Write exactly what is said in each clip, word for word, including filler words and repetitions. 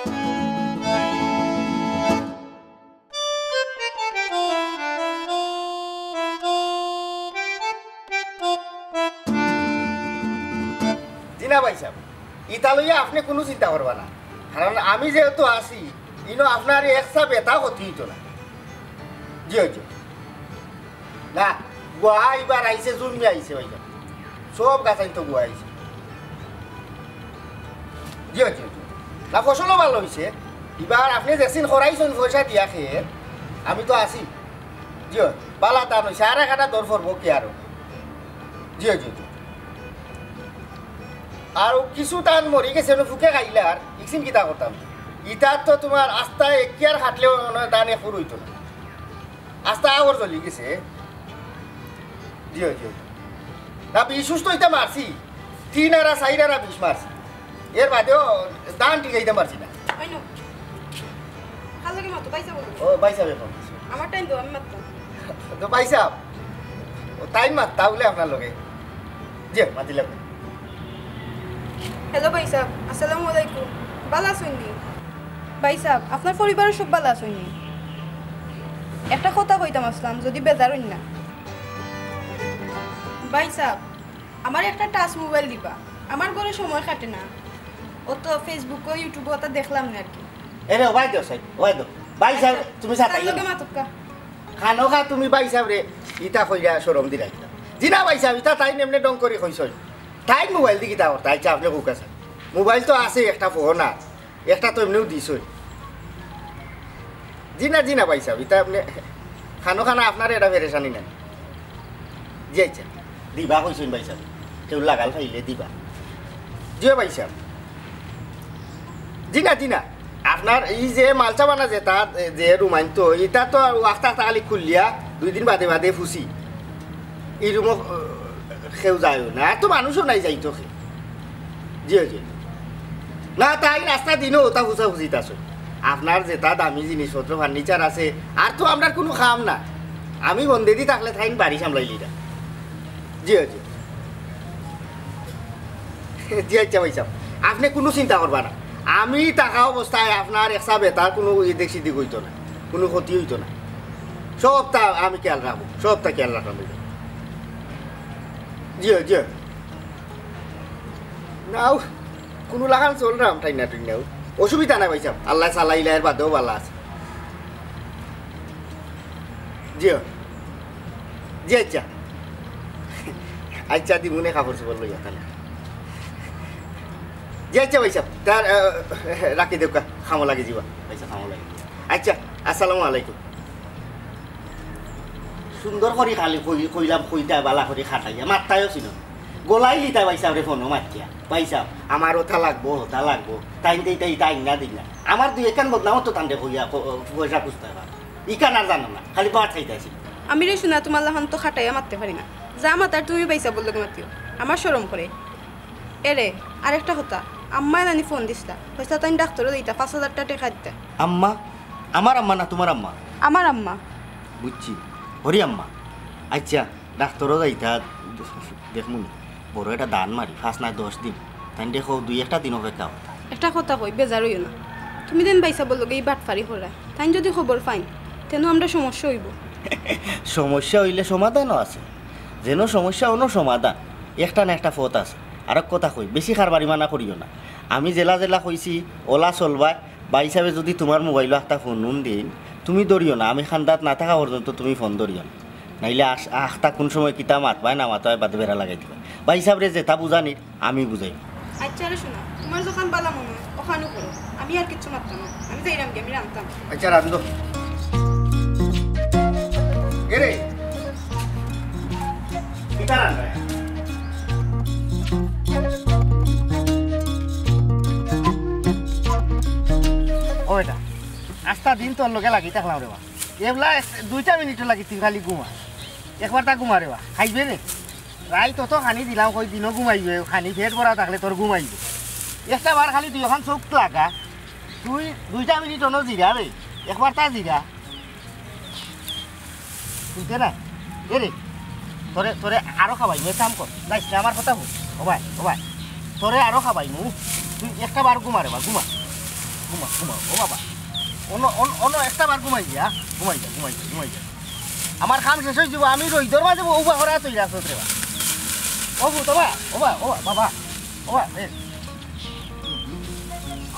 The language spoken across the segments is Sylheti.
জি না ভাইসাব, ইতা লইয়া আপনে কুনু চিন্তা করবা না, কারণ আমি যেহেতু আছি, ইনো আপনার একসা বেটা ক্ষতি অইতো না। জি অয়, জি অয়। না, গুয়া ইবার আইছে, জুমি আইছে ভাইসাব, সব গাছাইন তো গুয়া আইছে। জি অয়, জি অয়, জি অয়। না, ফসলও ভালা অইছে। ইবার আপনে যেসিন খরাইছইন পয়সা দিয়া খেয়ে, আমি তো আছি। জি অয়, ভালা ধান অইছে, আর একটা দর পড়বো কি আরো। জি অয়, জি অয়, জি অয়। আর ও কিছু ধান মরি গেছে, মানে ফুকে খাইলার, ইকসিন কিতা করতাম? ইতার তো তুমার আস্তা এক কিয়ার কাটলেও মনে অয় ধান একুর অইতো না। আস্তা আগর জ্বলি গেছে। জি অয়, জি অয়। না, বিষ উষ তো ইতা মারছি। তিন আরা, চাইর আরা বিষ মারছি। এর বাদেও ধান টিকাইতাম পারছি না। অইনো। কার লগে মাতো, ভাইসাব বলো। ও, ভাইসাবে ফোন দিছে। আমার টাইম দেও, আমি মাততাম। তো ভাইসাব, ও তাইন মাততা বুলে আপনার লগে। জি, মাতিলাম। হ্যালো ভাইসাব, আসসালামু আলাইকুম। ভালা আছইন নি? ভাইসাব, আপনার পরিবারর সব ভালা আছইন নি? একটা কথা কইতাম আছলাম, যদি বেজার অইন না। ভাইসাব, আমারে একটা টাচ মোবাইল দিবা, আমার ঘরো সময় কাটে না, অত Facebook-ও YouTube-ও অতা দেখলাম না আর কি। এরে, ওবায় দেও সাইড, ওবায় দেও। ভাইসাব, আচ্ছা, তুমি সাথে তার লগে মাতউক্কা। খানো খা তুমি ভাইসাবরে, ইতা কইরা শরম দিরায় কিতা? জি না ভাইসাব, ইতা তাইন এমনে ঢং করি কইছইন। তাইন মোবাইল দি কিতা করতা? আচ্ছা, আপনে কউক্কা ছাইন। মোবাইল তো আছে, একটা ফোন আর একটা তো এমনেও দিছইন। জি না, জি না ভাইসাব, ইতা আপনে খানো খানা আপনার এটা পেরেশানি নাই। জি আচ্ছা, দিবা কইছইন ভাইসাব, কেউ লাগাল পাইলে দিবা। জি ভাইসাব, জি না, জি না, আপনার এই যে মালসা বানা যে তার যে রুমাইন তো, ইতা তো আখতা আখতা খালি খুলিয়া দুই দিন বাদে বাদে ফুছি। ই রুমো, আহ, কেউ যায়ও না, আর তো মানুষও নাই যাইতো কে। জি, জি। না, তাইন আস্তা দিনও অতা ফুছা ফুছিত আছে। আপনার যেতা দামি জিনিসপত্র, ফার্নিচার আছে, আর তো আমরার কুনু কাম না। আমি বন্দেদি থাকলে তাইন বাড়ি সামলাইলিরা। জি, জি। জি, আচ্ছা ভাইসাব, আপনে কুনু চিন্তা করবা না। আমি থাকা অবস্থায় আপনার একসা বেটার কুনু এদিক সেদিক অইতো না, কুনু ক্ষতি অইতো না। সবতা আমি খেয়াল রাখমু, সবতা খেয়াল রাখমু। জি, জি। নাও, কুনু লাখান চলরাম, টাইনা টুইনাও। অসুবিধা নাই ভাইসাব, আল্লায় চালাইলা এর বাদেও ভালা আছে। জি, জি আচ্ছা। আচ্ছা, দিমুনে কাপড় চোপড় লইয়া তাহলে। জি আচ্ছা ভাইসাব, তার, আহ, রাখি দেউক্কা, কামো লাগি যিবা। ভাইসাব, কামো লাগি যিবা। আচ্ছা, আসসালামু আলাইকুম। সুন্দর করি খালি কই-, কইলাম, কইতায় বালা করি খাটাইয়া, মাত্তায়ও ছিল। গলাই লিতা ভাইসাবরে ফোনও মাতিয়া। ভাইসাব, আমার অতা লাগবো, অতা লাগবো। তাইন দেই, তাই, তাইন না দিলা। আমার দুই একখান বদনামও তো তানরে কইয়া, ক-, পয়সা খুজতায় পার। ইখান আর জানো না, খালি ভাত খাইতাছি। আমি রে সোনা, তুমার লাখান তো খাটাইয়া মাততে পারি না। যা মাতার তুমি ভাইসাবর লগে মাতিও। আমার শরম করে। এরে, আরেকটা কথা, আম্মায় নানি ফোন দিছলা। কইছলা তাইন ডাক্তরো যাইতা, পাঁচ হাজার টেকা দিতা। আম্মা? আমার আম্মা না তুমার আম্মা? আমার আম্মা। বুঝছি। হরি আম্মা। আচ্ছা, ডাক্তরো যাইতা, দেখমুনি। বড় একটা দান মারি, পাঁচ নায় দশ দিন। তাইন দেখো, দুই একটা দিন অপেক্ষা করতা। একটা কথা কই, বেজার অইও না। তুমি যেন ভাইসাবর লগে ই বাটফারি কররায়, তাইন যদি খবর পাইন, তেন আমরার সমস্যা অইবো। সমস্যা অইলে সমাধানও আছে। যেন সমস্যা, অনো সমাধান। একটা না একটা পথ আছে। আরক কথা কই, বেশি কারবারি মানা করিও না। আমি যেলা যেলা কইছি, অলা চলবায়। ভাইসাবে যদি তুমার মোবাইলো আখতা ফোন উন দেইন, তুমি ধরিও না। আমি খান্দাত না থাকা পর্যন্ত তুমি ফোন ধরিও না। নাইলে আস-, আখতা কুন সময় কিতা মাতবায় না মাতবায় বাদে বেড়া লাগাই দিবা। ভাইসাবরে যেতা বুঝানির, আমি বুঝাইমু। আচ্ছা রে সোনা, তুমার যখান বালা মনে অয়, অখানউ করো। আমি আর কিচ্ছু মাততাম না। আমি যাইরাম গি, আমি রানতাম। আচ্ছা, রান্ধো। এরে, কিতা রান্ধা? ও বেটা, আস্তা দিন তোর লগে লাগি থাকলাম রে বা। এবলা এক, দুইটা মিনিটও লাগি তুই খালি ঘুমা। একবারতা ঘুমা রে বা, খাইবে নে? রাইত অত খানি দিলাম, কই দিনো ঘুমাইবে, খানি পেট ভরা থাকলে তোর ঘুমাইবে। একটা বার খালি দুইখান চউখ লাগা, তুই দুইটা মিনিট অনো জিরা রে, একবারতা জিরা। বুঝতে না? এ রে, তোরে, তোরে আরো খাবাইমু, এক কাম কর, যাইস না, আমার কথা হুন। ও ভাই, ও ভাই, তোরে আরো খাবাইমু, তুই একটা বার ঘুমা রে বা, ঘুমা। ঘুমা, ঘুমা, ও বাবা। অনো, অনো, অনো একটা বার ঘুমাই যা, ঘুমাই যা, ঘুমাই যা, ঘুমাই যা। আমার কাম শেষ অই যিবো, আমি রইদর মাঝে উবা করা তৈরি আছো রে বা। ও গো, বাবা, ও বা, ও বা, বাবা, ও বা, এ।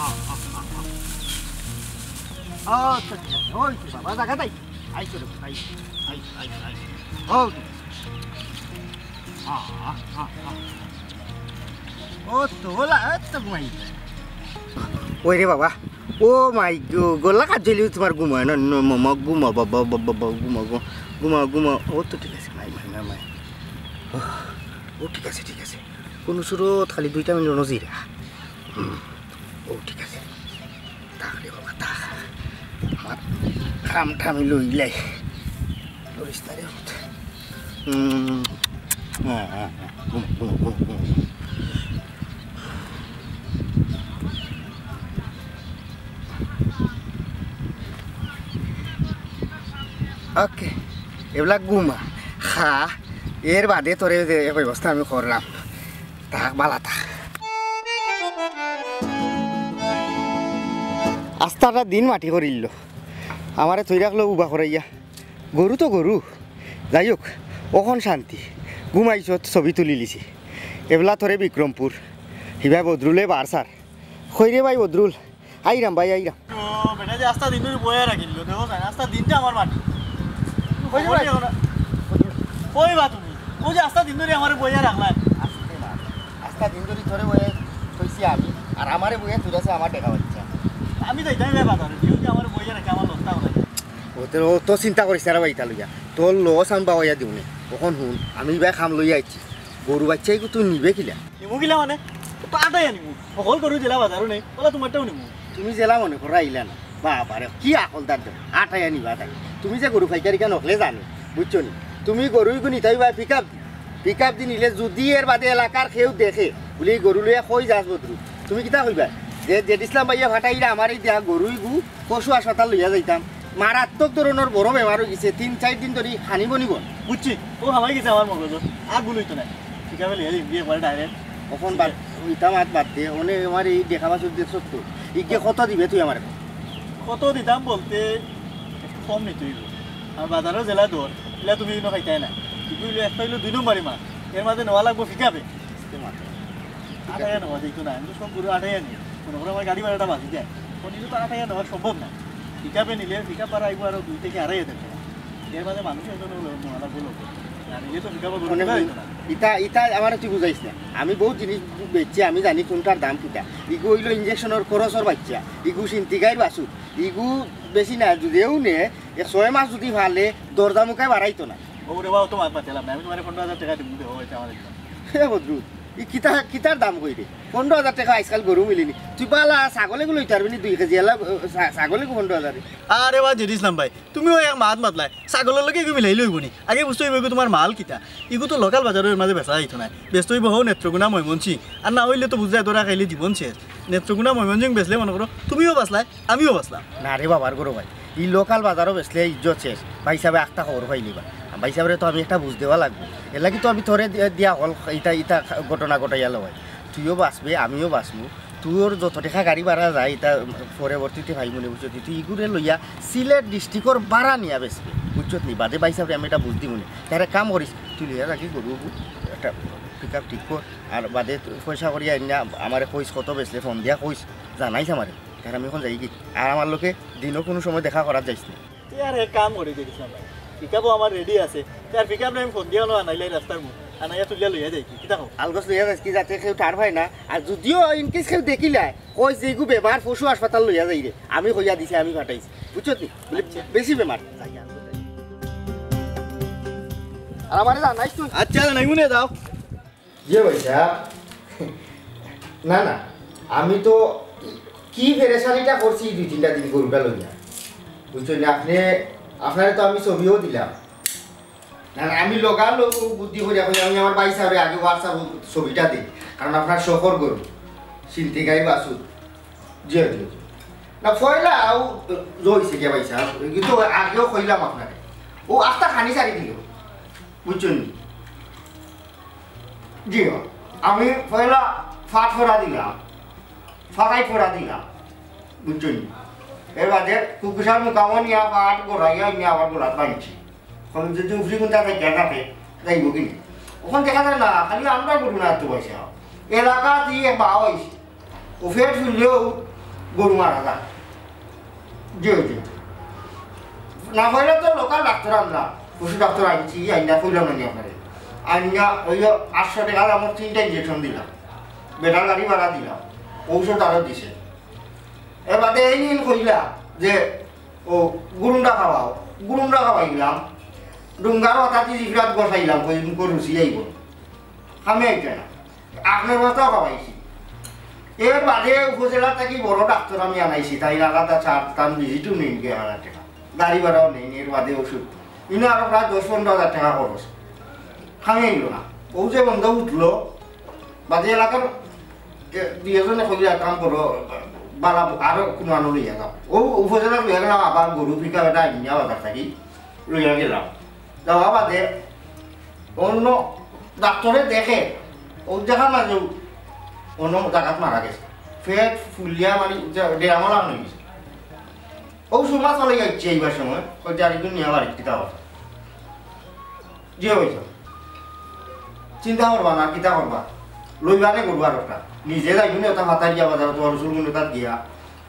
আ, আ, আ, আ। আচ্ছা, আচ্ছা, আচ্ছা, ওই তো বাবা, জাগা তাই। আইছো রে, আইছো, আইছো, আইছো, আইছো। ও তো। আ, আ, আ, আ। ও তো, ওলা, এ তো ঘুমাই। ওই রে বাবা, ও মাই গো, গলা কাজ জ্বলিও তোমার ঘুমায় না, ন, ম, ম, ঘুমা, বাবা, বাবা, বাবা, ঘুমা, ঘুমা, ঘুমা, ঘুমা। ও তো ঠিক আছে, মাই, মাই, মাই, মাই। ও, ও ঠিক আছে, ঠিক আছে। কোনো সুরত খালি দুইটা মিনিট নজিরা। হুম, ও ঠিক আছে। তাহলে বাবা, তা আমার কাম টামি লইলাই। লইস না রে। হুম। হ্যাঁ, হ্যাঁ, হ্যাঁ। ঘুম, ঘুম, ঘুম, ঘুম। ওকে, এবলা ঘুমা, খা, এর বাদে তোরে যে ব্যবস্থা আমি করলাম, থাক, বালা থাক। আস্তাটা দিন মাটি করিল, আমারে থই রাখলো উবা করাইয়া। গরু তো গরু, যাই হোক, অখন শান্তি। ঘুমাইছত, ছবি তুলিলিছি। এবলা তোরে বিক্রমপুর, হিবায় বদরুলে বার স্যার। কই রে ভাই বদরুল, আইরাম ভাই, আইরাম। ও, বেটা যে আস্তা দিন ধরি বইয়া রাখিল, দেখো না, আস্তা দিনটা আমার মাটি। কই রে ভাই? কই বা তুমি? ও যে আস্তা দিন ধরি আমারে বইয়া রাখলায়। আস্তে না, আস্তা দিন ধরি তোরে বইয়া থইছি আমি, আর আমারে বইয়া তুই আছে আমার দেখা বাচ্চা। আমি যাইতাম রে বাজারে, তুই যে আমারে বইয়া রাখে আমার লস্তা হলো। ও তো, ও তো চিন্তা করিস না রে ভাই, ইতা লইয়া। তোর লস আমি বাওয়াইয়া দিমু নে। অখন হুন, আমি ইবায় কাম লইয়া আইছি। গরু বাচ্চা ইগু তুই নিবে কিলা? নিমু কিলা মানে? তো আটাইয়া নিমু। হকল গরু যেলা বাজারো নেই, ওলা তোমারটাও নিমু। তুমি যেলা মনে করো আইলা না। বাবা রে, কি আকলদার দেও। আটাইয়া নিবা তাই। তুমি যে গরু পাইকারি কেন হকলে জানো, বুঝছো নি? তুমি গরু ইগু নিতাই বা পিক আপ দি। পিক আপ দি নিলে যদি এর বাদে এলাকার কেউ দেখে, বলে, "এই গরু লইয়া কই যাস বদরু?" তুমি কিতা কইবা? যে জেড ইসলাম ভাইয়া ফাটাইরা আমার এই দেয়া গরু ইগু পশু হাসপাতাল লইয়া যাইতাম। মারাত্মক ধরনের বড় বেমার অই গেছে, তিন চাইর দিন ধরি হানি বনি বন। বুঝছি, ও হামাই গেছে আমার মগজ, আর ভুল অইতো না। ঠিক আছে, লিয়ে দিবি একবারে ডাইরেক্ট। অখন বাদ, ইতা মাত বাদ দে, অনে আমার এই দেখা বাছুর দেখছত তো, ইগে কত দিবে তুই আমারে? কত দিতাম বলতে একটু কম নিতে অইবো। আর বাজারো যেলা দর, ইলা তুমি ইনো খাইতায় না। ইগু অইলো একটা অইলো দুই নম্বরি মাল, এর মাঝে নেওয়া লাগবো পিক আপে। আস্তে মাত। আটাইয়া নেওয়া যাইতো না, আমি তো সব গরু আটাইয়া নিই। মনে করো আমার গাড়ি ভাড়াটা বাঁচি যায়। অখন ইগু তো আটাইয়া নেওয়া সম্ভব না। পিক আপে নিলে পিক আপ ভাড়া আইবো আরো দুই থেকে আড়াই হাজার টাকা। এর মাঝে মানুষ একজন হলো, মহারাজ হলো। আর ইয়ে তো বিকাবো গরু মানে, কিনা হইতো না। ইতা, ইতা আমারে তুই বুঝাইস না। আমি বহুত জিনিস বেচছি, আমি জানি কোনটার দাম কিতা। ইগু অইলো ইঞ্জেকশনের খরচর বাচ্চা, ইগু সিন্তিগাইর বাছুর, ইগু বেশি না, যদিও নে, এ ছয় মাস যদি ফালে, দরজা মুখায় বাড়াইতো না। ও রে বাবা, ও তো মাত মাতিলাম না, আমি তোমারে পনেরো হাজার টাকা দিমু, দেবো, এটা আমার একদম। হে বদরু, ই কিতা, কিতার দাম কই রে? পনেরো হাজার টাকা আজকাল গরু মিলেনি। তুই বালা ছাগল এগু লইতে পারবি নি দুই কেজি এলা, ছা-, ছাগল এগু পনেরো হাজারে। আরে বা জেড ইসলাম ভাই, তুমিও এক মাত মাতলায়, ছাগলর লগে ইগু মিলাইলে অইবো নি? আগে বুঝতে অইবো ইগু তোমার মাল কিতা। ইগু তো লোকাল বাজারর মাঝে বেচা যাইতো নায়, বেচতে অইবো হো নেত্রকোনা ময়মনসিং। আর না অইলে তো বুঝা যায় ধরা খাইলে জীবন শেষ। নেত্রকোনা ময়মনসিং বেচলে মনে করো তুমিও বাঁচলায়, আমিও বাঁচলাম। না রে বাবার গরু ভাই, ই লোকাল বাজারো বেচলে ইজ্জত শেষ। ভাই সাহেব একটা খবর পাইলিবা, ভাই সাহেবরে তো আমি একটা বুঝ দেওয়া লাগবো। এর লাগি তো আমি তোরে দি-, দিয়া হল ইতা, ইতা ঘটনা ঘটাইয়া লওয়াই। তুইও বাঁচবে, আমিও বাঁচমু। তোর যত টাকা গাড়ি ভাড়া যায়, ইতা পরবর্তীতে ভাই মনে বুঝছো, তুই ইগুরে লইয়া সিলেট ডিস্ট্রিক্টর ভাড়া নিয়া বেচবে, বুঝছত নি? বাদে ভাই সাহেবরে আমি এটা বুঝ দিমু নি। তার এক কাম করিস, তুই লইয়া থাকি গরু একটা পিক আপ ঠিক কর, আর বাদে তুই পয়সা করি আইন না, আমারে কইস কত বেচলে, ফোন দিয়া কইস, জানাইস আমারে। তার আমি এখন যাই কি, আর আমার লোকে দিনও কোনো সময় দেখা করার যাইস না। তে আর এক কাম করি দেখিস না ভাই, পিক আপও আমার রেডি আছে। তে আর পিক আপ আমি ফোন দিয়া আনাইলাই রাস্তার মুখ, আনাইয়া তুলিয়া লইয়া যাই কি, কিতা কও? আলগস লইয়া যাইস কি, যাতে কেউ ঠার পায় না। আর যদিও ইন কেস কেউ দেখিলায়, কইস যে ইগু বেমার, পশু হাসপাতাল লইয়া যাইরে। আমি কইয়া দিছি, আমি পাঠাইছি। বুঝছত নি? বলে, আচ্ছা। বেশি বেমার। আর আমারে জানাইস তুই। আচ্ছা, জানাইমু নে, যাও। জি ভাই সাহেব। না, না, আমি তো কি পেরেশানিটা করছি এই দুই তিনটা দিন গরুটা লইয়া। বুঝছইন নি? আপনি, আপনারে তো আমি ছবিও দিলাম। না, না, আমি লগালগ বুদ্ধি করিয়া কই, আমি আমার ভাই সাহেবরে আগে WhatsApp ছবিটা দেই। কারণ আপনার শখর গরু, সিন্তি গাই বাছুর। জি, জি, জি। না, পয়লা ও রইছে গিয়া ভাই সাহেব, কিন্তু আগেও কইলাম আপনারে। ও আস্তা খানি ছাড়ি দিল। বুঝছইন নি? জি, আমি পয়লা ফাট ফোড়া দিলাম, ফাটাই ফোড়া দিলাম। বুঝছো নি? এর বাদে কুকুসার মুখামো নিয়া পাট গড়াইয়া নিয়া আবার গলাত বানছি। অখন যদি উফরি কুন্তা থাকে, থাকে, যাইবো কি নি? অখন দেখা যায় না, খালি আমরার গরু না তো পয়সা। এলাকাত ই এক বাও অইছে। ও পেট ফুললেও গরু মারা যায়। জি, জি। না অইলে তো লোকাল ডাক্তার আনলাম, পশু ডাক্তার আনছি, আইনা কইলাম না নি আপনারে। আইনা ওই আটশো টেকা দামর তিনটা ইঞ্জেকশন দিলাম, বেটার গাড়ি ভাড়া দিলাম, ঔষধ আরো দিছে। এর বাদে এই দিন কইলা যে, "ও, গুরুমটা খাওয়াও।" গুরুমটা খাওয়াইলাম, ডুঙ্গার হঠাৎ জিফরাত বসাইলাম, কই মুখো রুচি আইব, খামে আইতে না। আপনার মাথাও খাওয়াইছি। এর বাদে উপজেলা থাকি বড় ডাক্তার আমি আনাইছি, তাই আলাদা চার তান ভিজিটও নেই, গিয়ে হাজার টেকা, গাড়ি ভাড়াও নেই, এর বাদে ওষুধ। ইনো আরো প্রায় দশ পনেরো হাজার টেকা খরচ। খামে আইল না। ও যে বন্ধ উঠলো, বাদে এলাকার এ, দুই এজনে কইলা, "কাম করো, বালা আরো কুনু আনো লইয়া যাও।" ও উপজেলা লইয়া গেলাম, আবার গরু পিকা বেটা আইনা বাজার থাকি লইয়া গেলাম। যাওয়া বাদে অন্য ডাক্তারে দেখে, ও দেখা না যে অন্য জাগাত মারা গেছে। পেট ফুলিয়া মানে ডেরা মলা হয়ে গেছে। ও সুমা চলে যাচ্ছে এইবার সময়, কইতে আর একটু নিয়ে বাড়ি কিতা কথা। জি অইছে। চিন্তা করবা না, কিতা করবা? লইবা নে গরু আর একটা। নিজে যাইবো নে, ওটা মাথায় গিয়া বাজার, তোমার রসুল গুলো তাত গিয়া।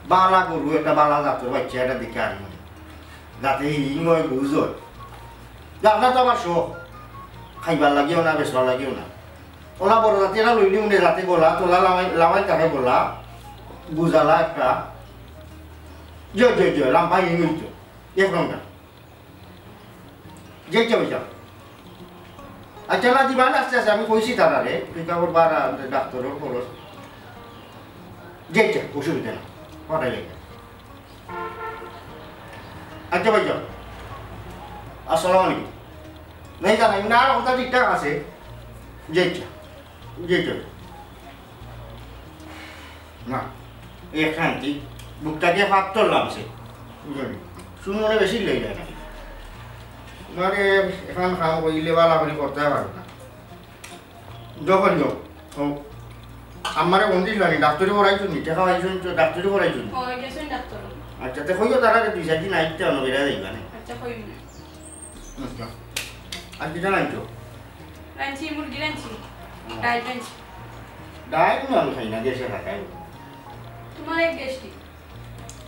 বালা গরু, একটা বালা জাতর বাচ্চা, এটা দেখে আনবো। যাতে হিং হয়, গুজ হয়। যে আপনার তো আবার শখ। খাইবার লাগিও না, বেচবার লাগিও না। ওলা বড় জাতি এটা লইলি উনি যাতে গলা, তোলা লামাই, লামাই তাকে গলা, গুজালা একটা। জয়, জয়, জয়, লাম্বা হিং হইতো। এক নম্বর। যেইটা অইছে। আচ্ছা, না দিবা না, আস্তে আস্তে আমি কইছি তারারে, তুই কাপড় বার ডাক্তারের খরচ। যেইটা, অসুবিধা না, পাঠাই যাইতে। আচ্ছা ভাই যাও। আসসালামু আলাইকুম। নাই জানাই না, আর কথা ঠিকঠাক আছে। যেইটা, যেইটা। না, এক শান্তি, বুকটা দিয়ে পাথর লাগছে। বুঝলি? শুনে মনে বেশি লেগে যায় না। মানে, এখন কাম করিলে বালা করে করতে পারবে না। যখন যোগ, ও, আমারে বন্দি লাগি, ডাক্তারি করাইছো নি, টেকা পাইছো নি, তো ডাক্তারি করাইছো নি। ও, গেছেন ডাক্তার। আচ্ছা, তে কইও তারা দুই চার দিন আইতে অন্য বেড়া যাইবা না। আচ্ছা, কইও না। আচ্ছা। আর কিতা রাঁধছো? রাঁধছি, মুরগি রাঁধছি। হুম। ডাইল রাঁধছি। ডাইল না আমি খাই না, গ্যাসে খাই। তোমার এক গ্যাস্ট্রিক।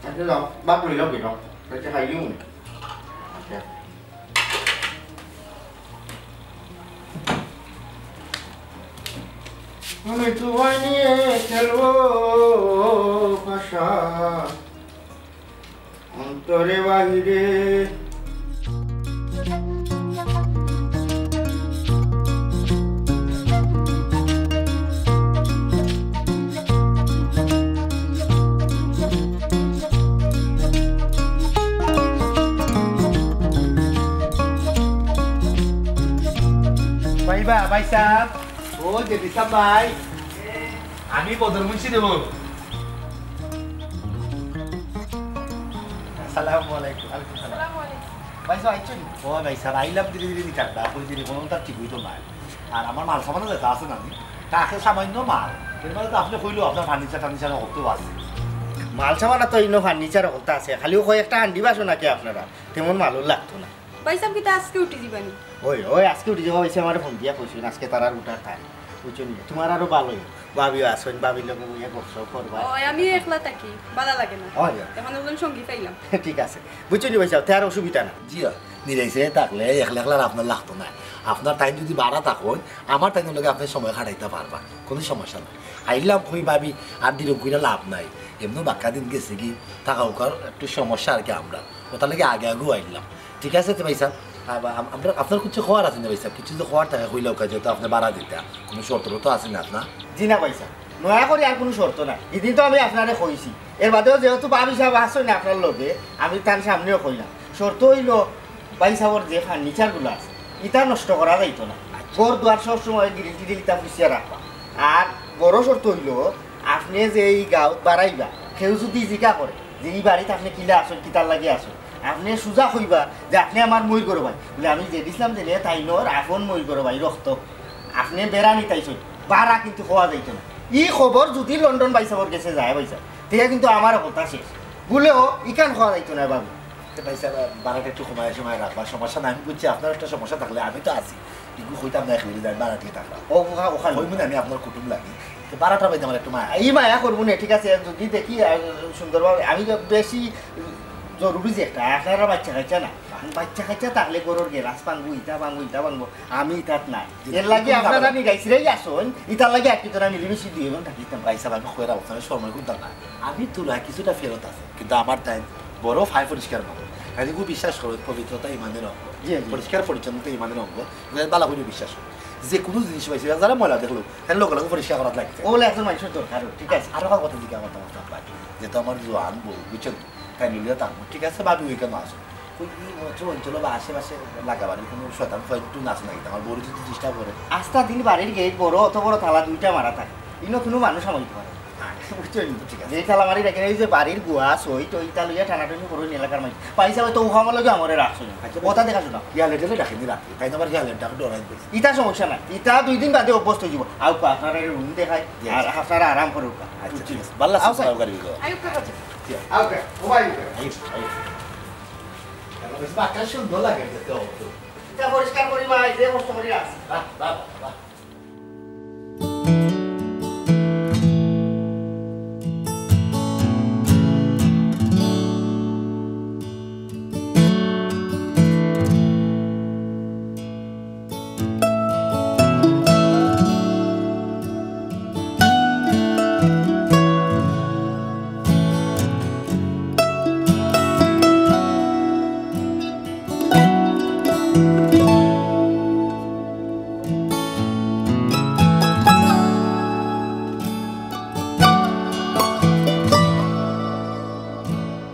আচ্ছা, যাও, ভাত লই যাও, কি যাও। আচ্ছা, খাই দিও নি। আচ্ছা। আমি তোমায় নিয়ে খেলবো পাশা। অন্তরে বাহিরে। ভাইবা, ভাই সাহেব। ও, জেডি সাহেব ভাই। আমি বদর মুন্সি দেব। আসসালামু আলাইকুম। ওয়ালাইকুম সালাম। আসসালামু আলাইকুম। ভাই সাহেব, আইছেন? ও ভাই সাহেব, আইলাম ধীরে ধীরে নিতাম, তা কই ধীরে কোনো তার ঠিক হইতো না। আর আমার মাল সামানও যেটা আছে না, আমি তাকে সামান্য মাল। এর মানে তো আপনি কইলেও আপনার ফার্নিচার টার্নিচার হকলতো আছে। মাল সামান তো ইনো ফার্নিচার হকলতা আছে, খালি ওই একটা হান্ডি বাসন নাকি আপনারা, তেমন মালও লাগতো না। ভাই সাহেব, কিতা আজকে উঠি দিবানি? ওই, ওই, আজকে উঠি যাওয়া হয়েছে, আমার ফোন দিয়া কইছেন, আজকে তারার উঠার তারিখ, বুঝছো নি? তোমার আরো ভালোই, ভাবিও আছেন, ভাবির লগে বইয়া গপসপ করবা। ওই, আমি একলা থাকি, ভালা লাগে না। ওই, ওই। এখন একজন সঙ্গী পাইলাম। ঠিক আছে, বুঝছো নি ভাই সাহেব, তে আর অসুবিধা না। জি, নিরাইছে থাকলে একলা একলা আর আপনার লাগতো না। আপনার টাইম যদি বাড়া থাকো, আমার টাইমের লগে আপনি সময় কাটাইতে পারবা, কোনো সমস্যা নাই। আইলাম কই ভাবি, আর দিরম কইরা লাভ নাই, এমনও বাক্কা দিন গেছে কি, থাকা উকার একটু সমস্যা আর কি আমরা, ওটার লাগে আগে আগেও আইলাম। ঠিক আছে তো ভাই সাহেব, আব-, আম-, আমরা, আপনার কিছু খোয়ার আছে না ভাই সাহেব? কিছু যদি খোয়ার থাকে কইলে ওকে, যেহেতু আপনি বাড়া দিতা, কোনো শর্ত তো আছে না আপনার? জি না ভাই সাহেব, নয়া করে আর কোনো শর্ত নাই। এদিন তো আমি আপনারে কইছি, এর বাদেও যেহেতু ভাবি সাহেব আসছে না আপনার লগে, আমি তার সামনেও কইলাম। শর্ত হইল, ভাই সাহেবর যে ফার্নিচারগুলো আছে, ইটা নষ্ট করা যাইতো না। ঘর দুয়ার সব সময় গ্রিল টিরিল ইটা পুষিয়া রাখবা। আর বড় শর্ত হইল, আপনি যে এই গাঁওত বাড়াইবা, কেউ যদি জিকা করে যে এই বাড়িত আপনি কিলা আসেন, কিতার লাগি আসেন, আপনি সুজা কইবা যে আপনি আমার মইর ঘরো ভাই। বলে, "আমি যে দিছিলাম যে নে তাই নর আপন মইর ঘরো ভাই, রক্ত। আপনি বেড়া নিতাইছেন, বাড়া কিন্তু খোয়া যাইতো না।" ই খবর যদি লন্ডন ভাই সাহেবর গেছে যায় ভাই সাহেব, তে কিন্তু আমার কথা শেষ। বুলেও ইখান কওয়া যাইতো না বাবু। তে ভাই সাহেব, ভাড়াটা একটু কমায় সমায় রাখবা, সমস্যা নাই। আমি বুঝছি আপনার একটা সমস্যা থাকলে আমি তো আছি। এগু কইতাম না, এক মিনিট, আমি ভাড়াটিয়া থাকলাম। ও, ওখা-, ওখান কইমু না, আমি আপনার কুটুম লাগি। তো ভাড়াটা পাইতে আমার একটু মায়া। ই মায়া করবো না, ঠিক আছে, যদি দেখি, আহ, সুন্দরভাবে, আমি তো বেশি জরুরি যে একটা, আপনারা বাচ্চা কাচ্চা না। বাচ্চা কাচ্চা থাকলে ঘরর গেলাস ভাঙবো, ইটা ভাঙবো, ইটা ভাঙবো, আমি ইটাত নাই। জি, এর লাগি জি, আপনারা জি। নিগাইছরাই আসইন, ইটার লাগি আর কি তোরা মিলিমিশি দুইজন থাকি। ভাই সাহেব, আমি কইরা আপনার সময় খুব দরকার। আমি তোরা কিছুটা ফেরত আছে, কিন্তু আমার তাই বড় ফাই পরিষ্কার মানুষ। তাই খুব বিশ্বাস করো, পবিত্রতা ইমানের অঙ্গ। জি, জি। পরিষ্কার পরিচ্ছন্নতা ইমানের অঙ্গ। ভালা করি বিশ্বাস করো। যে কোনো জিনিস পাইছে, যারা ময়লা দেখলো, তাই লগে লগে পরিষ্কার করাত লাগছে। ওগুলো একজন মানুষের দরকার, ঠিক আছে। আরো কথা জিজ্ঞাসা করতাম আপনার ভাই, যেহেতু আমার জোয়ান বউ, বুঝছেন? তাই নিলে তার ঠিক আছে, ভাবি ওইখানে আসো। ওই এই মতো অঞ্চল বা আশেপাশে লাগা বাড়ির কোনো শয়তান ফয়তান নাচ নাই, আমার বউরে যদি ডিস্টার্ব করে। আস্তা দিন বাড়ির গেট বড়, অত বড় তালা দুইটা মারা থাকে, ইনো কোনো মানুষ আমাইতে পারে না। বুঝছো নি? ঠিক আছে। যে তালা মারি রাখে, এই যে বাড়ির গুয়া, সই, তো ইটা লইয়া টানাটানি করো নি এলাকার মাঝে। পয়সা হয়তো উহামা লগে আমারে রাখছো না। আচ্ছা, কথা দেখা শোনা। হিয়ালে টেলে ডাকেনি রাখি, তাই না? আবার হিয়ালে ডাক ডরাই দিয়েছে। ইটা সমস্যা নাই, ইটা দুই দিন বাদে অভ্যস্ত হয়ে যাবো। আউকা, আপনারা রুম দেখাই, জি, আর আচ্ছা। আপনারা আরাম করুক। আচ্ছা, ঠিক আছে। ভালো আছে, আও, স্যার। আও, গাড়ি দিও। আউকা, আউকা। জি। আউকা, ও ভাই, আউকা। আইস, আইস। এখন বেশ বাক্কা সুন্দর লাগে দেখতে অবশ্য। ইটা পরিষ্কার করি ভাই, যে কষ্ট করি আছে। বাহ, বাহ, বাহ।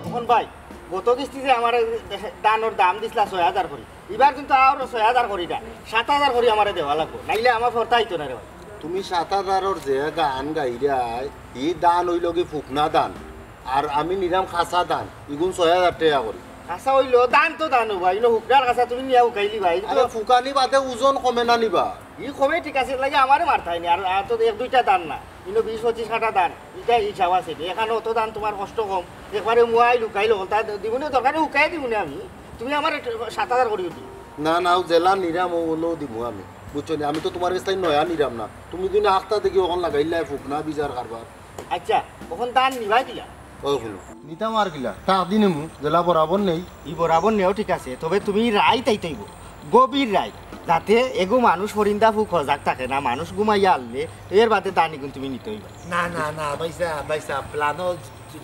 অখন ভাই, গত কিস্তিতে আমার ধানর দাম দিছলা ছয় হাজার করি, ইবার কিন্তু আরো ছয় হাজার করি না, সাত হাজার করি আমারে দেওয়া লাগবো, নাইলে আমার ফরতা আইতো না রে ভাই। তুমি সাত হাজারর যে গান গাইরায়, ই ধান অইলো কি ফুকনা ধান, আর আমি নিরাম খাসা ধান, ইগুন ছয় হাজার টেকা করি। খাসা অইলো, ধান তো ধান অইবো, ইনো হুকনার খাসা তুমি নিয়া হুকাইলিবা, ইনো তো আরে ফুকানি বাদে ওজন কমে না নিবা? ই কমে ঠিক আছে, লাগে আমারে মারতায় নি, আর, আর তো এক দুইটা ধান না, ইনো বিশ পঁচিশ কাটা ধান, ইটা হিসাব আছে নি। এখানো অত ধান তোমার কষ্ট কম, একবারে মুয়াই লুকাইল, তা দিমুনে দরকারে হুকাই দিমুনে আমি, তুমি আমার সাত হাজার করিও দিও। না, না, ও জেলা নিরাম, ও হলো দিমু আমি, বুঝছো নি? আমি তো তোমার কাছে নয়া নিরাম না, তুমি যদি আখতা দেখি অখন লাগাইলাই ফুকনা বিজার কারবার। আচ্ছা, অখন ধান নিবা কিলা? ও হুনো। নিতাম আর কিলা, তা দিন নিমু, জেলা বরাবর নেই। ই বরাবর নেও ঠিক আছে, তবে তুমি রাইত আইতে অইবো, গভীর রাইত, যাতে এগু মানুষ পরিন্দা ফুক হজাক থাকে না, মানুষ ঘুমাইয়া আনলে এর বাদে ধান ইগুন তুমি নিতে অইবা। না, না, না, ভাইসাব, ভাইসাব, প্ল্যানও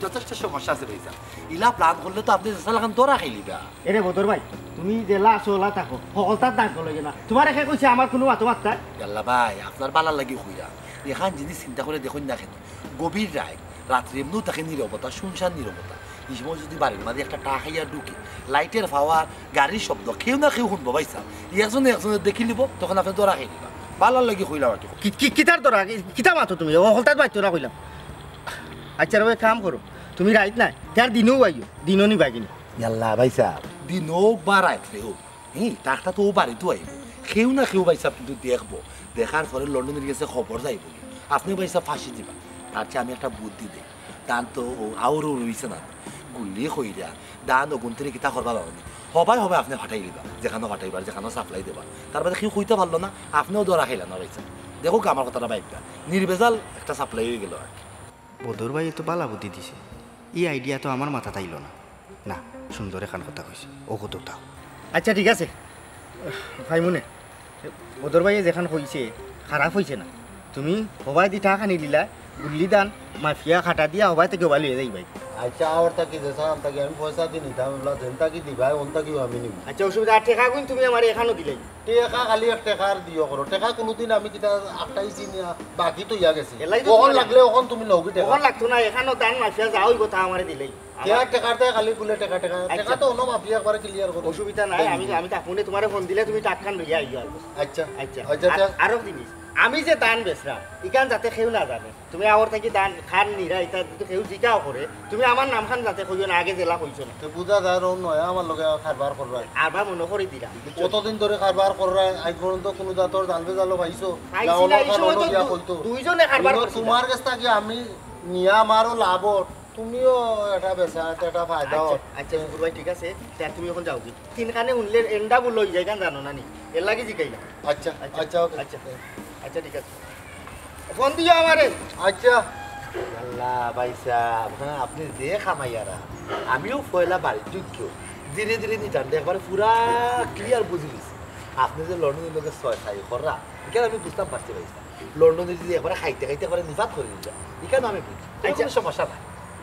যথেষ্ট সমস্যা আছে ভাইসাব। ইলা প্ল্যান করলে তো আপনে যেসা লাখান ধরা খাইলিবা। এরে বদর ভাই, তুমি যেলা আছো ওলা থাকো, হকলতার দাগ গলো না। তোমারে কে কইছে আমার কুনু মাতো মাততায়? ইয়াল্লা ভাই, আপনার বালার লাগি কইরা। এখান জিনিস চিন্তা করি দেখইন না কেনে। গভীর রাইত, রাত্রে এমনেও থাকে নীরবতা, শুনশান নীরবতা। ই সময় যদি বাড়ির মাঝে একটা টা খাইয়া ঢুকি, লাইটের পাওয়ার, গাড়ির শব্দ, কেউ না কেউ হুনবো ভাইসাব। একজনে একজনে দেখিলিবো, তখন আপনে ধরা খাইলিবা। বালার লাগি কইলাম আর কি। কি, কি, কিতার ধরা? কি, কিতা মাতো তুমি? ও হকলতার বাইতো না কইলাম। আচ্ছা রে, কাম করো, তুমি রাইত নাই, তার দিনও আইও, দিনও নিবা কিনা? ইয়াল্লা ভাইসাব, দিন হোক বা রাইত রে হোক, হি, ডাক্তার তো ও বাড়িত আইবো। কেউ না কেউ ভাইসাব কিন্তু দেখবো। দেখার পরে লন্ডনের গেছে খবর যাইবো। আপনে ভাইসাব ফাঁসি দিবা। তার চেয়ে আমি একটা বুদ্ধি দেই। ধান তো ও আউরও রইছে না। গুল্লি কইরা, ধান অগুন্তরে কিতা করবা জানো নি? হবায় হবায় আপনে ফাটাই দিবা। যেখানো ফাটাইবার, যেখানো সাপ্লাই দিবা। তার বাদে কেউ কইতা পারলো না, আপনেও ধরা খাইলা না ভাইসাব। দেখো আমার কথাটা ভাইবা। নির্ভেজাল একটা সাপ্লাই অইগেলো আর কি। বদর ভাইয়ে তো বালা বুদ্ধি দিছে, ই আইডিয়া তো আমার মাথাত আইলো না। না, সুন্দর এখান কথা কইছে, ও কত তাও। আচ্ছা ঠিক আছে, ভাই মনে, বদর ভাইয়ে যেখান কইছে, খারাপ অইছে না। তুমি হবায়দি টা খানি দিলা, গুল্লি ধান, মাফিয়া কাটা দিয়া হবায় থাকি হবায় লইয়া যাইবায়। আচ্ছা, আওর থাকি যে সামান থাকি আমি পয়সা দি নিতাম, এগুলা যেন থাকি দিবায়, অন থাকিও আমি নিমু। আচ্ছা, অসুবিধা, আর টেকাগুন তুমি আমারে এখানো দিলাইও। টেকা খালি এক টেকার দিও করো। টেকা কুনুদিন আমি কিতা আটকাইছি না, বাকি তো ইয়া গেছি। এলাই তো অখন তোমার লাগলে অখন তুমি লওগি টেকা। অখন লাগতো না, এখানো ধান মাফিয়া যা অইবো তা আমারে দিলাইও। টেকা, টেকার দায় খালি বুলে টেকা, টেকা। আচ্ছা। টেকা তো অন্য মাফিয়া একবারে ক্লিয়ার করো। অসুবিধা নাই, আমি, আমি তা ফোনে তোমারে ফোন দিলে তুমি টাকাখান লইয়া আইও আর। আচ্ছা। আচ্ছা। আচ্ছা, আর, আচ্ছা। আরো জিনিস, আমি যে ধান বেচরাম, ইখান যাতে কেউ না জানে। তুমি আওর থাকি ধান খান নিরা, ইটা যদি কেউ জিকাও করে, তুমি আমার নামখান যাতে কইও না, আগে যেলা কইছো না। তো বুঝা যায়, ও নয়া আমার লগে কারবার কররা। আরবার মনে করি দিলাম, বুঝছো? কতদিন ধরে কারবার কররা, আজ পর্যন্ত কুনু জাতর জাল বেজালও পাইছো? পাইছি না, অন্য এই সময় তো দিয়া দু-, কইতো। দুইজনে কারবার করছি না। তোমার কাছ থাকি আমি নিয়া আমারও লাভ অর, তুমিও এটা বেচা, এটা ফায়দা আচ্ছা, হয়। আচ্ছা, শুকুর ভাই, ঠিক আছে। তে তুমি অখন যাওগি। তিন কানে হুনলে এন্ডা ভুল অই যায়, কেন জানো না নি? এর লাগি জিকাইলাম। আচ্ছা, আচ্ছা, আচ্ছা, ওকে। আচ্ছা, আচ্ছা, ঠিক আছে। ফোন দিও আমারে। আচ্ছা। আল্লাহ, ভাই সাহেব, হ্যাঁ, আপনি যে কামাইয়ারা, আমিও পয়লা বাড়ির যোগ্য। ধীরে ধীরে নিতাম, একবারে পুরা ক্লিয়ার বুঝি গেছি। আপনি যে লন্ডনের লোকের ছয় সাই কররা, এখানে আমি বুঝতাম পারছি, ভাই সাহেব। লন্ডনে যদি একবারে খাইতে খাইতে একবারে নিপাত করে দিতা, এখানে আমি বুঝি। কোনো আচ্ছা। কোনো সমস্যা নাই।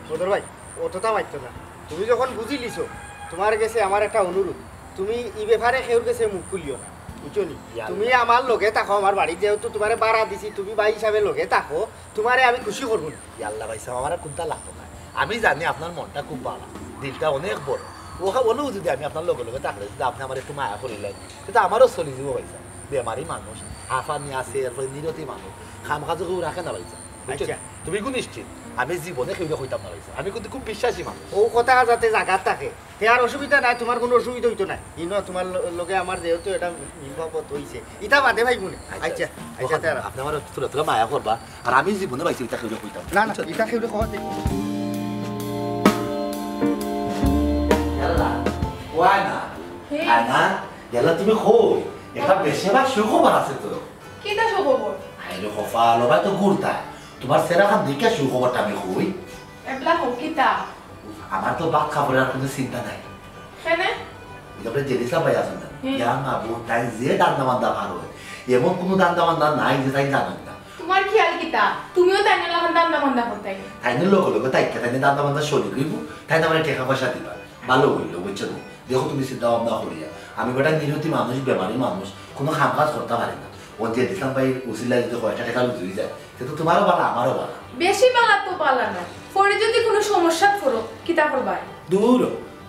বদর ভাই, অতটা মারতো না। তুমি যখন বুঝি লিছো, তোমার গেছে আমার একটা অনুরোধ, তুমি ই ব্যাপারে কেউর গেছে মুখ খুলিও না, বুঝছো নি? ইয়া তুমি আল্লাহ। আমার লগে থাকো, আমার বাড়ি যেহেতু তোমারে ভাড়া দিছি, তুমি ভাই হিসাবে লগে থাকো, তোমারে আমি খুশি করবো না। ইয়া আল্লাহ ভাই সাহেব, আমার আর কোনটা লাগতো না। আমি জানি আপনার মনটা খুব ভালো, দিলটা অনেক বড়। ওখা বলেও যদি আমি আপনার লগে লগে থাকলে যদি আপনি আমার একটু মায়া করিলেন, সেটা আমারও চলি দিব ভাই সাহেব। বেমারি মানুষ, হাফানি আছে, এরপরে নিরতি মানুষ, কাম কাজও কেউ রাখে না ভাই সাহেব। বুঝছো? আচ্ছা। তুমি কিন্তু নিশ্চিত, আমি জীবনে কেউরে কইতাম না ভাই সাহেব। আমি কিন্তু খুব বিশ্বাসী মানুষ। ও কথা যাতে জাগাত থাকে, তে আর অসুবিধা নাই, তোমার কোনো অসুবিধা হইতো না। ইনো তোমার ল-, লগে আমার যেহেতু এটা মিল মহব্বত হইছে, ইটা বাদে ভাই মনে। আচ্ছা, আচ্ছা, আচ্ছা, ওখানে তারা। আপনি আমার থুড়া থুড়া মায়া করবা, আর আমি জীবনে ভাই সাহেব ইটা কেউরে কইতাম না। না, না, বুঝছো? ইটা কেউরে কওয়া দেখি। ইয়াল্লা, ওয়া না। হে। আয় না, ইয়াল্লা তুমি কই? একটা বেশি বা সুখবর আছে তো। কিতা সুখবর? আরে কপাল, ওবা তো ঘুরতা। তোমার সেরা খান দেখে সুখবরটা আমি কই। এবলা হোক কিতা? আমার তো ভাত কাপড়ের আর কোনো চিন্তা নাই। কেনে? ওই যে আপনি জেরিসা ভাই আছেন না? হুম। ইয়া মাবুদ, তাই যে ধান্দা বান্দা পার হয়, এমন কোনো ধান্দা বান্দা নাই যে তাই জানেন না। তোমার খেয়াল কিতা? তুমিও তাই না লাখান ধান্দা বান্দা করতাই। তাই না লগে লগে তাই কে তাই না ধান্দা বান্দা শুরু করবো, তাই না মানে টাকা পয়সা দিবা। ভালো হইল, বুঝছো না? দেখো তুমি চিন্তা ভাবনা করিয়া, আমি বেটা নিরতি মানুষ, বেমারি মানুষ, কোনো কাম কাজ করতে পারি না। ও যে দিতাম ভাই উসিলা যদি কয়টা টাকা লুজ হয়ে যায়, সে তো তোমারও ভালো, আমারও ভালো। বেশি বালা তো বালা না, পরে যদি কোনো সমস্যা পড়ো, কিতা করবায়? দূর,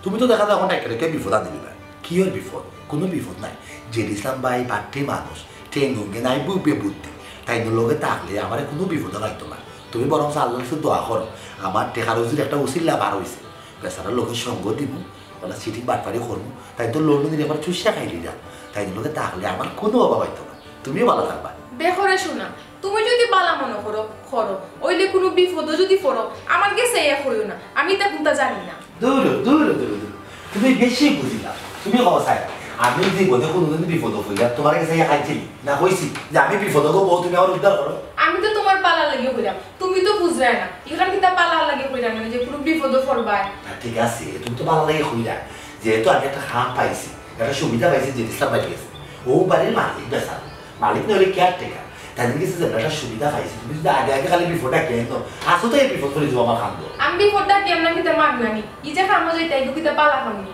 তুমি তো দেখা যায় এখন একটা একটা বিপদ আনি দিবা। কি ওর বিপদ? কোনো বিপদ নাই। জেড ইসলাম ভাই বাট্টি মানুষ, টেঙ্গুঙ্গে নাই বুঝবে বুদ্ধি। তাই তো লগে থাকলে আমার কোনো বিপদ লাগতো না। তুমি বরং আল্লাহর কাছে দোয়া করো, আমার টেকা রুজির একটা উসিলা বার হইছে, বেচারার লগে সঙ্গ দিমু, ওরা চিটিং বাটপারি করমু, তাই তো লন্ডনের একবার চুষিয়া খাইলি না। তাই তো লগে থাকলে আমার কোনো অভাব হইতো না, তুমিও ভালো থাকবা। দেখো রে সোনা, তুমি যদি বালা মনে করো, করো, ওইলে কোনো বিপদও যদি পড়ো, আমার গেছে ইয়া কইও না, আমি তা কোনটা জানি না। দূর, দূর, দূর, দূর। তুমি বেশি বুঝিলা। তুমি কও চাই, আমি জীবনে কোনোদিন বিপদ হইয়া তোমার গেছে ইয়া খাইছিলি না? কইছি যে আমি বিপদ হবো, তুমি আমার উদ্ধার করো। আমি তো তোমার বালা লাগিয়া কইরাম, তুমি তো বুঝরায় না। ইখান কিতা বালা লাগিয়া কইরাম না যে কোনো বিপদও পড়বায়। না, ঠিক আছে, তুমি তো বালা লাগিয়া কইরায়। যেহেতু আমি একটা কাম পাইছি, একটা সুবিধা পাইছি, জেড ইসলাম ভাইর গেছে। ও বাড়ির মালিক বেচারা। মালিক না হইলে কেয়ারটেকার। তাই গেছে যে একটা সুবিধা পাইছি। তুমি যদি আগে আগে খালি বিপদটা কেন, আসো তো এই বিপদ করে দিব আমার কান্দ। আমি বিপদটা কেমন কিতা মাগ নানি? ই যে কামো যাইতাই, তো কিতা বালা কামনি?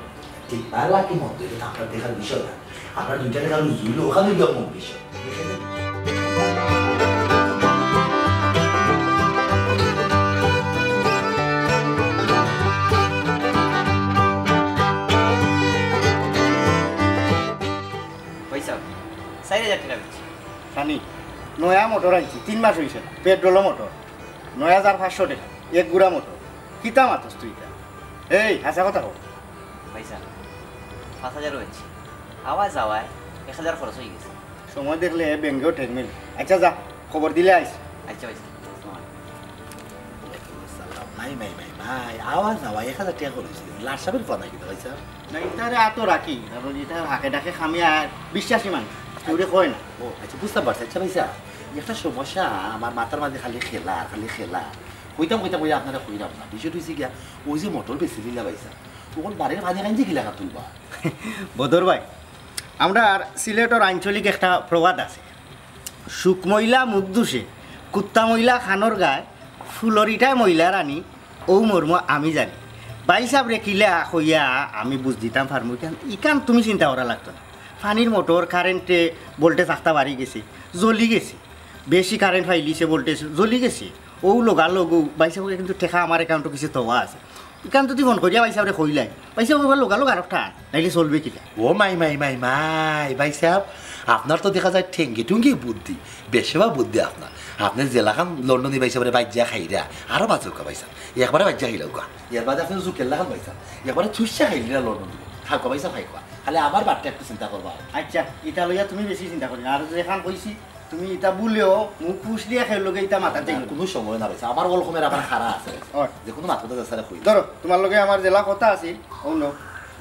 ঠিক বালা কি মন্দ, এটা তো আপনার দেখার বিষয় না। আপনার দুইটা টাকা রুজি হইলো, ওখানে গিয়ে মন বিষয়। পয়সা, চাইর হাজার টাকা দিচ্ছি। খানি নয়া মোটর আনছি, তিন মাস হইছে না, পেট্রোল মোটর, নয় হাজার পাঁচশো টাকা, এক গুড়া মোটর। কিতা মাতস তুই ইতা? এই, হাছা কথা কও। পয়সা, পাঁচ হাজার হয়েছে, আওয়া যাওয়ায় এক হাজার খরচ হয়ে গেছে। সময় দেখলে ব্যাংকেও ঠেক মিলে। আচ্ছা যা, খবর দিলে আইস। আচ্ছা ভাই, আসসালামু আলাইকুম। ওয়ালাইকুম আসসালাম। মাই, মাই, মাই, মাই, আওয়া যাওয়ায় এক হাজার টাকা খরচ হয়ে গেছে। লাট সাপের ফোন নাকি ভাই সাহেব? না, ইতারে আতো রাখি, কারণ ইতা হাকে ডাকে খামিয়া বিশ্বাসী মানুষ, কেউরে কয় না। ও, আচ্ছা, বুঝতাম পারছি। আচ্ছা ভাই সাহেব, একটা সমস্যা, আমার মাথার মাঝে খালি খেলা, খালি খেলা। কইতাম, কইতাম, কইয়া আপনারে কইরাম না। বিষয়টা হইছে গিয়া, ওই যে মোটর বেচিলিলা ভাই সাহেব, তখন বাড়ির পানি কাঞ্জি কিলা তুলবা? বদর ভাই, আমরার সিলেটর আঞ্চলিক একটা প্রবাদ আছে, "শুক মইলা মুখ দুষে, কুত্তা মইলা খানোর গায়, ফুলরিটায় মইলা রানী, ও মর্ম আমি জানি।" ভাই সাহেবরে কিলা কইয়া আমি বুঝ দিতাম পারমু, ইখান, ইখান তুমি চিন্তা করা লাগতো না। পানির মোটর কারেন্টে ভোল্টেজ আখতা বাড়ি গেছে, জ্বলি গেছে, বেশি কারেন্ট পাইলিছে, ভোল্টেজ জ্বলি গেছে, ও লগালগ ও ভাই সাহেবরে কিন্তু টেকা আমার অ্যাকাউন্টো কিছু থওয়া আছে। ইখান যদি ফোন করিয়া ভাই সাহেবরে কইলাই, ভাই সাহেব ওবার লগালগ আর একটা আন, নাইলে চলবে কিলা? ও মাই, মাই, মাই, মাই, ভাই সাহেব, আপনার তো দেখা যায় ঠেঙ্গি টুঙ্গি বুদ্ধি, বেশেবা বুদ্ধি আপনার। আপনি জেলাখান লন্ডনী ভাই সাহেবরে বাইজ্জা খাইরা, আরো বাঁচুকা ভাই সাহেব, একবারে বাইজ্জা খাইলাউকা। এর বাদে আপনি জুকের লাখান ভাই সাহেব, একবারে চুষা খাইলিরা লন্ডনী। খাউকা ভাই সাহেব, খাইকা। খালি আমার বাটটা একটু চিন্তা করবা। আচ্ছা, ইটা লইয়া তুমি বেশি চিন্তা করি না। আর যেখান কইছি, তুমি ইতা ভুলেও মুখ ফুসলিয়া কেউর লগে ইতা মাতাত যাইও না। কুনু সময় না ভাইসাব, আমার অলকমের আবার খাড়া আছে। অয়। যে কুনু মাততে চাইলে কই। ধরো, তুমার লগে আমার যেলা কথা আছিল, অউ নেও,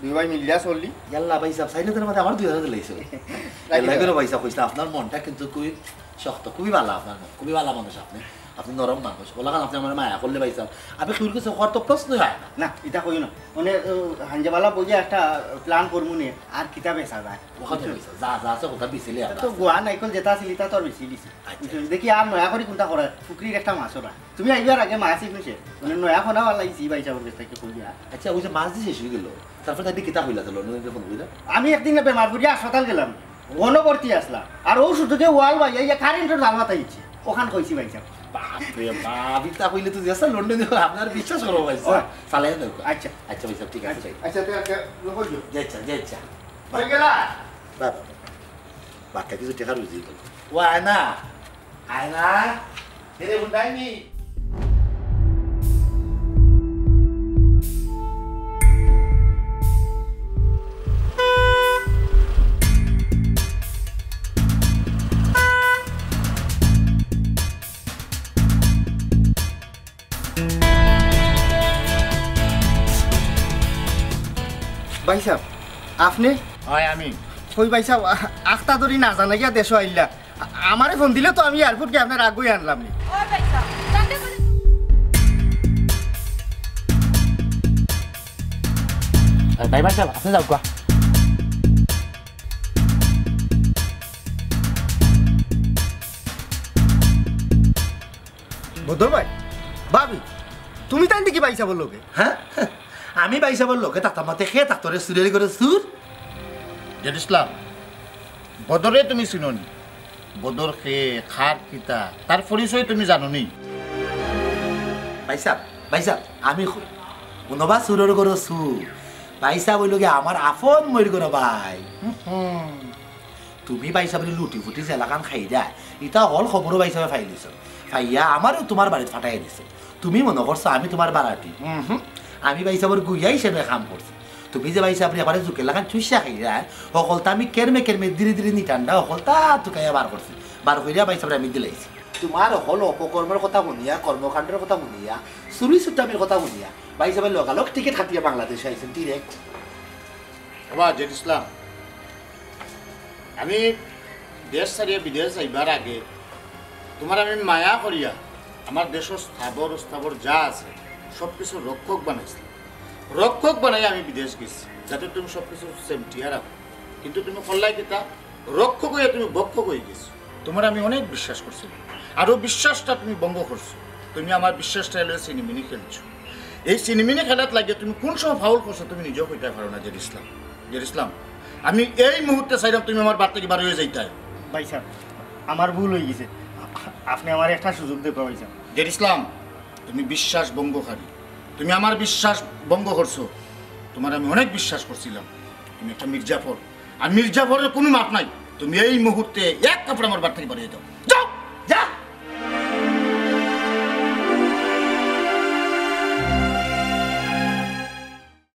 দুই ভাই মিলিয়া চললি। ইয়াল্লা ভাইসাব, চাইলে তোর মাঝে আমার দুই হাজার দিলাইছো। রাখি ইয়াল্লা দাও। করে ভাইসাব কইছিলাম, আপনার মনটা কিন্তু খুবই শক্ত, খুবই ভালা আপনার মন, খুবই ভালা মানুষ আপনে। আপনে নরম মানুষ, অলাখান আপনে আমারে মায়া করলে ভাইসাব, আমি কেউর গেছে কওয়ার তো প্রশ্নই অয় না। না, ইতা কইও না। মানে, ও, হাঞ্জাবালা বইয়া একটা plan করমু নে, আর কিতা বেচা যায়। অখান তো ভাইসাব, যা, যা আছে অখান বেচিলে ইতা তো আমরা। গুয়া নাইকল যেতা আছিল, ইতা তো আর বেচি দিছি। আচ্ছা। বুঝছো? দেখি আর নয়া করি কুনটা করা, ফুকরির একটা মাছ ওরা। তুমি আইবার আগে মাছ ইকনু শেষ। মানে নয়া ফোনা ওয়ালা ইসি ভাইসাবর গেছ থাকি কইয়া। আচ্ছা, অউ যে মাছ দি শেষ অইগেলো, তারপরে তাইন কিতা কইলা তো লন্ডনে ফোন কইরা? আমি একদিন বেমার পড়িয়া হাসপাতাল গেলাম, অনো ভর্তি আছলাম। আর অউ সুযোগে ওয়াল ভাই আইয়া কারেন্টর জাল মাতাইছে। অখান কইছি ভাইসাব। বাপ রে বাপ, ইতা কইলে তো যেছা লন্ডনে আপনার বিশ্বাস করো ভাইসাব। ওই। চালাই দেও। আচ্ছা। আচ্ছা ভাইসাব, ঠিক আছে ভাই। আচ্ছা, তুই আজকে লোক হইল। যাইচ্ছা, যাইচ্ছা। হয়ে গেলা? বাবা, বাক্কা কিছু টেকা রুজি হইল। ও আয়না, আয়না, এরে ফোন দেয়নি। ভাইসাব, আপনে? অয় আমি। কই ভাইসাব, আ-, আখতা ধরি না জানা গিয়া দেশো আইলা। আ-, আমারে ফোন দিলে তো আমি এয়ারপোর্ট গিয়া আপনার আগুই আনলাম নি। ওই ভাইসাব, জানতে বলে ড্রাইভার সাব, আপনে যাউক্কা। বদর ভাই, ভাবি, তুমি তাইন দেখি ভাইসাবর লগে? হ্যাঁ? আমি ভাইসাবর লগে থাকতাম না, তে কে থাকতো রে, চুরের ঘরে চুর? জেড ইসলাম, বদররে তুমি চিনো নি? বদর কে, কার কিতা, তার পরিচয় তুমি জানো নি? ভাইসাব, ভাইসাব, আমি কই, হুনবা চুরর ঘরো চুর। ভাইসাব অইলো গিয়া আমার আপন মইর ঘরো ভাই। হুম, হুম। তুমি ভাইসাবরে লুটি ফুটি জেলাখান খাইরায়, ইতা হকল খবরও ভাইসাবে পাইলিছইন। পাইয়া আমারেও তুমার বাড়িত ফাটাইয়া দিছইন। তুমি মনো করছো আমি তুমার বাড়াটি? হুম, হুম। আমি ভাইসাবর গুইয়া হিসাবে কাম করছি। তুমি যে ভাইসাবরে একবারে জুকের লাখান চুষিয়া খাইরায়, হকলতা আমি কেরমে কেরমে ধীরে ধীরে নিটান্ডা হকলতা তুকাইয়া বার করছি। বার করিয়া ভাইসাবরে আমি দিলাইছি। তুমার হকল অপকর্মর কথা হুনিয়া, কর্মকাণ্ডর কথা হুনিয়া, চুরি চুট্টামির কথা হুনিয়া, ভাইসাবে লগালগ টিকিট কাটিয়া বাংলাদেশো আইছইন direct। বাবা জেড ইসলাম, আমি দেশ ছাড়িয়া বিদেশ যাইবার আগে তুমার আমি মায়া করিয়া আমার দেশর স্থাবর অস্থাবর যা আছে সব কিছু রক্ষক বানাইছি। রক্ষক বানাই আমি বিদেশ গেছি, যাতে তুমি সব কিছু সেমটিয়া রাখো। কিন্তু তুমি করলায় কিতা? রক্ষক অইয়া তুমি ভক্ষক অইগেছো। তুমারে আমি অনেক বিশ্বাস করছি, আর অউ বিশ্বাসটা তুমি ভঙ্গ করছো। তুমি আমার বিশ্বাসটা লইয়া ছিনিমিনি খেলছো। এই ছিনিমিনি খেলাত লাগিয়া তুমি কুন সময় ফাউল করছো তুমি নিজেও কইতায় পারো না, জেড ইসলাম। জেড ইসলাম, আমি এই মুহূর্তে চাইরাম তুমি আমার বাড়ি থাকি বার অইয়া যাইতায়। ভাইসাব, আমার ভুল অইগেছে, আপনে আমারে একটা সুযোগ দেউক্কা ভাইসাব। জেড ইসলাম, তুমি বিশ্বাস ভঙ্গকারী, তুমি আমার বিশ্বাস ভঙ্গ করছো। তুমারে আমি অনেক বিশ্বাস করছিলাম, তুমি একটা মির্জাফর, আর মির্জাফরের কুনু মাফ নাই। তুমি এই মুহূর্তে এক কাপড়ে আমার বাড়ি থাকি বার অইয়া যাও, যাও।